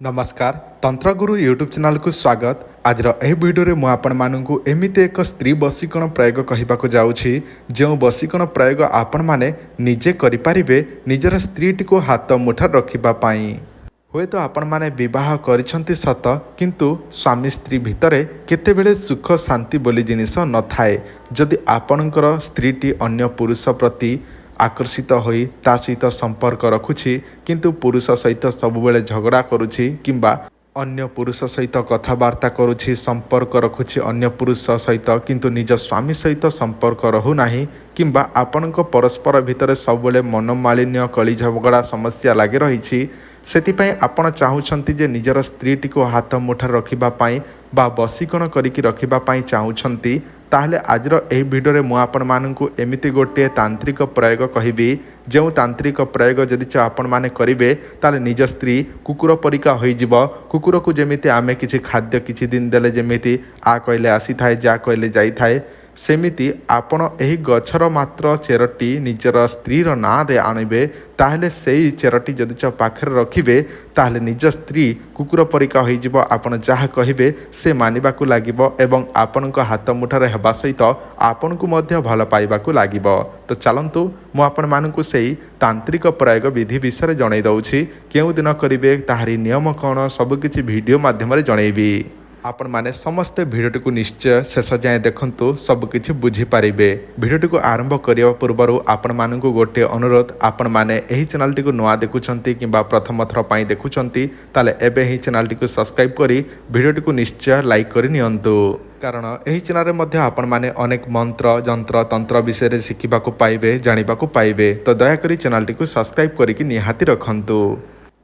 ନମସ୍କାର, ତନ୍ତ୍ରଗୁରୁ ୟୁଟ୍ୟୁବ୍ ଚ୍ୟାନେଲକୁ ସ୍ୱାଗତ। ଆଜିର ଏହି ଭିଡ଼ିଓରେ ମୁଁ ଆପଣମାନଙ୍କୁ ଏମିତି ଏକ ସ୍ତ୍ରୀ ବଶୀକରଣ ପ୍ରୟୋଗ କହିବାକୁ ଯାଉଛି, ଯେଉଁ ବଶୀକରଣ ପ୍ରୟୋଗ ଆପଣମାନେ ନିଜେ କରିପାରିବେ ନିଜର ସ୍ତ୍ରୀଟିକୁ ହାତ ମୁଠାରେ ରଖିବା ପାଇଁ। ହୁଏତ ଆପଣମାନେ ବିବାହ କରିଛନ୍ତି ସତ, କିନ୍ତୁ ସ୍ୱାମୀ ସ୍ତ୍ରୀ ଭିତରେ କେତେବେଳେ ସୁଖ ଶାନ୍ତି ବୋଲି ଜିନିଷ ନଥାଏ। ଯଦି ଆପଣଙ୍କର ସ୍ତ୍ରୀଟି ଅନ୍ୟ ପୁରୁଷ ପ୍ରତି ଆକର୍ଷିତ ହୋଇ ତା ସହିତ ସମ୍ପର୍କ ରଖୁଛି, କିନ୍ତୁ ପୁରୁଷ ସହିତ ସବୁବେଳେ ଝଗଡ଼ା କରୁଛି କିମ୍ବା ଅନ୍ୟ ପୁରୁଷ ସହିତ କଥାବାର୍ତ୍ତା କରୁଛି, ସମ୍ପର୍କ ରଖୁଛି ଅନ୍ୟ ପୁରୁଷ ସହିତ, କିନ୍ତୁ ନିଜ ସ୍ୱାମୀ ସହିତ ସମ୍ପର୍କ ରହୁନାହିଁ, କିମ୍ବା ଆପଣଙ୍କ ପରସ୍ପର ଭିତରେ ସବୁବେଳେ ମନୋମାଳିନ୍ୟ, କଳି ଝଗଡ଼ା ସମସ୍ୟା ଲାଗି ରହିଛି, ସେଥିପାଇଁ ଆପଣ ଚାହୁଁଛନ୍ତି ଯେ ନିଜର ସ୍ତ୍ରୀଟିକୁ ହାତ ମୁଠାରେ ରଖିବା ପାଇଁ ବା ବଶୀକରଣ କରିକି ରଖିବା ପାଇଁ ଚାହୁଁଛନ୍ତି, ତାହେଲେ ଆଜିର ଏହି ଭିଡ଼ିଓରେ ମୁଁ ଆପଣମାନଙ୍କୁ ଏମିତି ଗୋଟିଏ ତାନ୍ତ୍ରିକ ପ୍ରୟୋଗ କହିବି, ଯେଉଁ ତାନ୍ତ୍ରିକ ପ୍ରୟୋଗ ଯଦି ଆପଣମାନେ କରିବେ, ତାହେଲେ ନିଜ ସ୍ତ୍ରୀ କୁକୁର ପରିକା ହୋଇଯିବ। କୁକୁରକୁ ଯେମିତି ଆମେ କିଛି ଖାଦ୍ୟ କିଛି ଦିନ ଦେଲେ ଯେମିତି ଆ କହିଲେ ଆସିଥାଏ, ଯା କହିଲେ ଯାଇଥାଏ, ସେମିତି ଆପଣ ଏହି ଗଛର ମାତ୍ର ଚେରଟି ନିଜର ସ୍ତ୍ରୀର ନାଁରେ ଆଣିବେ, ତାହେଲେ ସେଇ ଚେରଟି ଯଦି ପାଖରେ ରଖିବେ, ତାହେଲେ ନିଜ ସ୍ତ୍ରୀ କୁକୁର ପରିକା ହୋଇଯିବ। ଆପଣ ଯାହା କହିବେ ସେ ମାନିବାକୁ ଲାଗିବ ଏବଂ ଆପଣଙ୍କ ହାତ ମୁଠାରେ ହେବା ସହିତ ଆପଣଙ୍କୁ ମଧ୍ୟ ଭଲ ପାଇବାକୁ ଲାଗିବ। ତ ଚାଲନ୍ତୁ, ମୁଁ ଆପଣମାନଙ୍କୁ ସେଇ ତାନ୍ତ୍ରିକ ପ୍ରୟୋଗ ବିଧି ବିଷୟରେ ଜଣାଇ ଦେଉଛି। କେଉଁ ଦିନ କରିବେ, ତାହାରି ନିୟମ କ'ଣ, ସବୁକିଛି ଭିଡ଼ିଓ ମାଧ୍ୟମରେ ଜଣାଇବି। ଆପଣମାନେ ସମସ୍ତେ ଭିଡ଼ିଓଟିକୁ ନିଶ୍ଚୟ ଶେଷ ଯାଏଁ ଦେଖନ୍ତୁ, ସବୁକିଛି ବୁଝିପାରିବେ। ଭିଡ଼ିଓଟିକୁ ଆରମ୍ଭ କରିବା ପୂର୍ବରୁ ଆପଣମାନଙ୍କୁ ଗୋଟିଏ ଅନୁରୋଧ। ଆପଣମାନେ ଏହି ଚ୍ୟାନେଲଟିକୁ ନୂଆ ଦେଖୁଛନ୍ତି କିମ୍ବା ପ୍ରଥମ ଥର ପାଇଁ ଦେଖୁଛନ୍ତି, ତାହେଲେ ଏବେ ଏହି ଚ୍ୟାନେଲଟିକୁ ସବସ୍କ୍ରାଇବ୍ କରି ଭିଡ଼ିଓଟିକୁ ନିଶ୍ଚୟ ଲାଇକ୍ କରି ନିଅନ୍ତୁ, କାରଣ ଏହି ଚ୍ୟାନେଲରେ ମଧ୍ୟ ଆପଣମାନେ ଅନେକ ମନ୍ତ୍ର, ଯନ୍ତ୍ର, ତନ୍ତ୍ର ବିଷୟରେ ଶିଖିବାକୁ ପାଇବେ, ଜାଣିବାକୁ ପାଇବେ। ତ ଦୟାକରି ଚ୍ୟାନେଲଟିକୁ ସବସ୍କ୍ରାଇବ୍ କରିକି ନିହାତି ରଖନ୍ତୁ।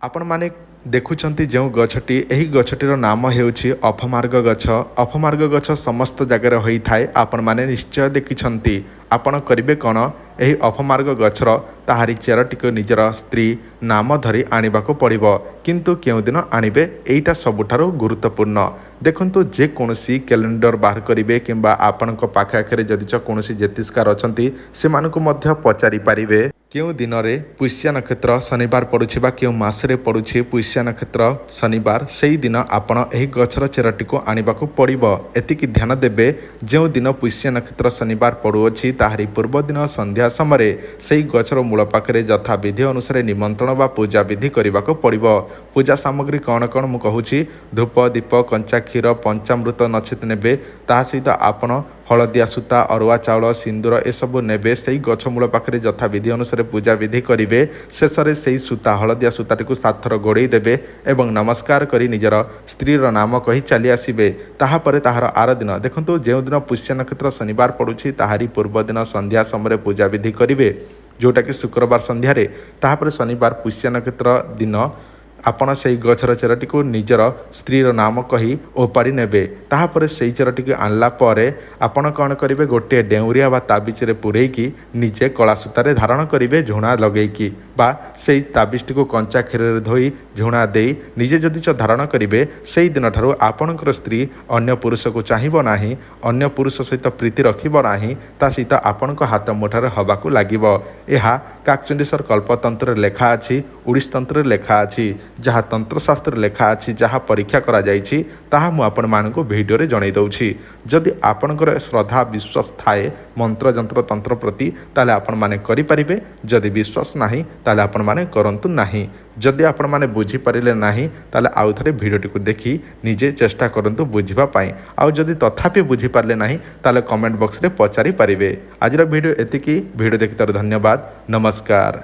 ଆପଣମାନେ ଦେଖୁଛନ୍ତି ଯେଉଁ ଗଛଟି, ଏହି ଗଛଟିର ନାମ ହେଉଛି ଅଫମାର୍ଗ ଗଛ। ଅଫମାର୍ଗ ଗଛ ସମସ୍ତ ଜାଗାରେ ହୋଇଥାଏ, ଆପଣମାନେ ନିଶ୍ଚୟ ଦେଖିଛନ୍ତି। ଆପଣ କରିବେ କ'ଣ? ଏହି ଅଫମାର୍ଗ ଗଛର ତାହାରି ଚେରଟିକୁ ନିଜର ସ୍ତ୍ରୀ ନାମ ଧରି ଆଣିବାକୁ ପଡ଼ିବ। କିନ୍ତୁ କେଉଁଦିନ ଆଣିବେ, ଏଇଟା ସବୁଠାରୁ ଗୁରୁତ୍ୱପୂର୍ଣ୍ଣ। ଦେଖନ୍ତୁ, ଯେକୌଣସି କ୍ୟାଲେଣ୍ଡର ବାହାର କରିବେ କିମ୍ବା ଆପଣଙ୍କ ପାଖେ ଆଖରେ ଯଦି କୌଣସି ଜ୍ୟୋତିଷକାର ଅଛନ୍ତି, ସେମାନଙ୍କୁ ମଧ୍ୟ ପଚାରି ପାରିବେ, କେଉଁ ଦିନରେ ପୁଷ୍ୟ ନକ୍ଷତ୍ର ଶନିବାର ପଡ଼ୁଛି ବା କେଉଁ ମାସରେ ପଡ଼ୁଛି ପୁଷ୍ୟ ନକ୍ଷତ୍ର ଶନିବାର, ସେଇଦିନ ଆପଣ ଏହି ଗଛର ଚେରଟିକୁ ଆଣିବାକୁ ପଡ଼ିବ। ଏତିକି ଧ୍ୟାନ ଦେବେ, ଯେଉଁଦିନ ପୁଷ୍ୟ ନକ୍ଷତ୍ର ଶନିବାର ପଡ଼ୁଅଛି, ତାହାରି ପୂର୍ବଦିନ ସନ୍ଧ୍ୟା ସମୟରେ ସେଇ ଗଛର ମୂଳ ପାଖରେ ଯଥାବିଧି ଅନୁସାରେ ନିମନ୍ତ୍ରଣ ବା ପୂଜା ବିଧି କରିବାକୁ ପଡ଼ିବ। ପୂଜା ସାମଗ୍ରୀ କ'ଣ କ'ଣ ମୁଁ କହୁଛି। ଧୂପ, ଦୀପ, କଞ୍ଚା କ୍ଷୀର, ପଞ୍ଚାମୃତ ନଚେତ ନେବେ। ତାହା ସହିତ ଆପଣ ହଳଦିଆ ସୂତା, ଅରୁଆ ଚାଉଳ, ସିନ୍ଦୁର ଏସବୁ ନେବେ। ସେଇ ଗଛ ମୂଳ ପାଖରେ ଯଥାବିଧି ଅନୁସାରେ ପୂଜା ବିଧି କରିବେ। ଶେଷରେ ସେଇ ସୂତା, ହଳଦିଆ ସୂତାଟିକୁ ସାତଥର ଗୋଡ଼େଇ ଦେବେ ଏବଂ ନମସ୍କାର କରି ନିଜର ସ୍ତ୍ରୀର ନାମ କହି ଚାଲି ଆସିବେ। ତାହାପରେ ତାହାର ଆର ଦିନ, ଦେଖନ୍ତୁ, ଯେଉଁଦିନ ପୁଷ୍ୟ ନକ୍ଷତ୍ର ଶନିବାର ପଡ଼ୁଛି, ତାହାରି ପୂର୍ବ ଦିନ ସନ୍ଧ୍ୟା ସମୟରେ ପୂଜା ବିଧି କରିବେ, ଯେଉଁଟାକି ଶୁକ୍ରବାର ସନ୍ଧ୍ୟାରେ। ତାହାପରେ ଶନିବାର ପୁଷ୍ୟ ନକ୍ଷତ୍ର ଦିନ ଆପଣ ସେଇ ଗଛର ଚେରଟିକୁ ନିଜର ସ୍ତ୍ରୀର ନାମ କହି ଓପାଡ଼ି ନେବେ। ତାହାପରେ ସେଇ ଚେରଟିକୁ ଆଣିଲା ପରେ ଆପଣ କ'ଣ କରିବେ? ଗୋଟିଏ ଡେଉଁରିଆ ବା ତାବିଜରେ ପୂରେଇକି ନିଜେ କଳା ସୂତାରେ ଧାରଣ କରିବେ ଝୁଣା ଲଗେଇକି, ବା ସେଇ ତାବିଜଟିକୁ କଞ୍ଚା କ୍ଷୀରରେ ଧୋଇ ଝୁଣା ଦେଇ ନିଜେ ଯଦି ଧାରଣ କରିବେ, ସେଇ ଦିନଠାରୁ ଆପଣଙ୍କର ସ୍ତ୍ରୀ ଅନ୍ୟ ପୁରୁଷକୁ ଚାହିଁବ ନାହିଁ, ଅନ୍ୟ ପୁରୁଷ ସହିତ ପ୍ରୀତି ରଖିବ ନାହିଁ, ତା ସହିତ ଆପଣଙ୍କ ହାତ ମୁଠାରେ ହେବାକୁ ଲାଗିବ। ଏହା କାକଚଣ୍ଡୀଶ୍ୱର କଳ୍ପତନ୍ତ୍ରରେ ଲେଖା ଅଛି, ଓଡ଼ିଶୀ ତନ୍ତ୍ରରେ ଲେଖା ଅଛି। ଯାହା ତନ୍ତ୍ରଶାସ୍ତ୍ରରେ ଲେଖା ଅଛି, ଯାହା ପରୀକ୍ଷା କରାଯାଇଛି, ତାହା ମୁଁ ଆପଣମାନଙ୍କୁ ଭିଡ଼ିଓରେ ଜଣାଇ ଦେଉଛି। ଯଦି ଆପଣଙ୍କର ଶ୍ରଦ୍ଧା ବିଶ୍ୱାସ ଥାଏ ମନ୍ତ୍ର, ଯନ୍ତ୍ର, ତନ୍ତ୍ର ପ୍ରତି, ତାହେଲେ ଆପଣମାନେ କରିପାରିବେ। ଯଦି ବିଶ୍ୱାସ ନାହିଁ, ତାହେଲେ ଆପଣମାନେ କରନ୍ତୁ ନାହିଁ। ଯଦି ଆପଣମାନେ ବୁଝିପାରିଲେ ନାହିଁ, ତାହେଲେ ଆଉ ଥରେ ଭିଡ଼ିଓଟିକୁ ଦେଖି ନିଜେ ଚେଷ୍ଟା କରନ୍ତୁ ବୁଝିବା ପାଇଁ। ଆଉ ଯଦି ତଥାପି ବୁଝିପାରିଲେ ନାହିଁ, ତାହେଲେ କମେଣ୍ଟ ବକ୍ସରେ ପଚାରି ପାରିବେ। ଆଜିର ଭିଡ଼ିଓ ଏତିକି। ଭିଡ଼ିଓ ଦେଖିଥିବାରୁ ଧନ୍ୟବାଦ। ନମସ୍କାର।